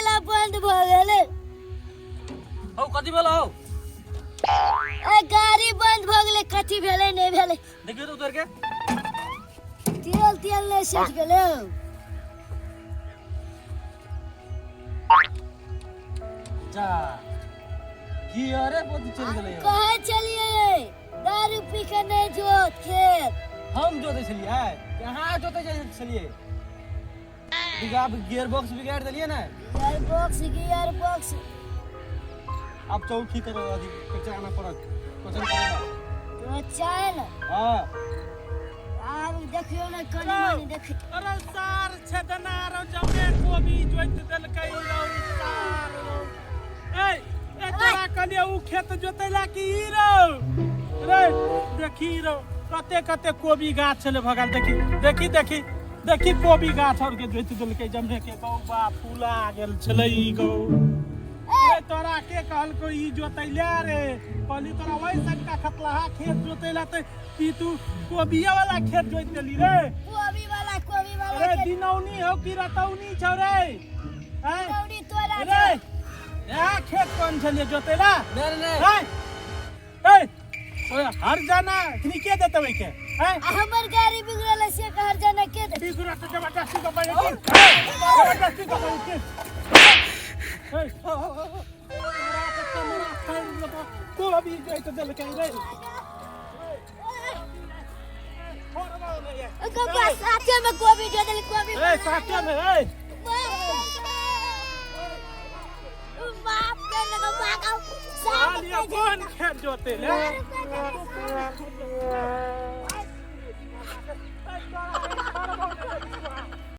कैला बंद भऽ गेलै? हौ, कथी भेल हौ? ए, गाड़ी बंद भऽ गेलै। कथी भेलै, नहि भेलै। देखियौ तऽ उतर के। तेल तेल नहि सटि गेलै? जा, गियरे बहुत चलि गेलै। कहै छलियै दारू पी के नहि जोत खेत। हम जोतै छलियै कि अहाँ जोतै छलियै? बिगा गियर बॉक्स बिगाड़ देलियै ने। Gear box, gear box. अब चौ ठीक करो, अथी ट्रैक्टर आना पड़त क्वेश्चन करेला। तो चाहे ने। हाँ। आब देखियौ ने, कनि मनि देखियौ। अरे सार छेदना रो, जमे कोबी जोइत देलकै रौ सार रौ। ए ए, तोरा कहलियै उ खेत जोतैला कि ई रौ? रे देखी रौ, कते कते कोबी गाछ छलै भगल। देखी देखी देखी देखी, कोबी गाछ और के जोति देलकै जमे के। गौ बा, फूला गेल छलै ई गौ। रे, तोरा के कहलको ई जोतैला रे? कहली तोरा वही सनका खतलाहा खेत जोतैला तऽ ई तू कोबिया वाला खेत जोति देली रे। कोबी वाला, कोबी वाला। अरे खेत। दिनौनी हो कि रतौनी छौ रे? हैं? दिनौनी तोरा रे छौ। यहाँ खेत कोन छलियै जोतैला? नहि नहि। हैं? ए, ओए, हर जाना एखनी के देतै ओहिके? हैं? आ हमर गाड़ी बिगड़ल है से के हरजाना के दे? बिगड़त तऽ जबरदस्ती कऽ बजै छी, जबरदस्ती कऽ बजै छी। ए, तोरा के कमरा फाड़ि देबौ। कोबी जोति देलकै रे। गप्पा साथे में कोबी दे देली, कोबी। ए, साथे में ए। बाप के लगा बाप। लिया, कोन खेत जोते ले?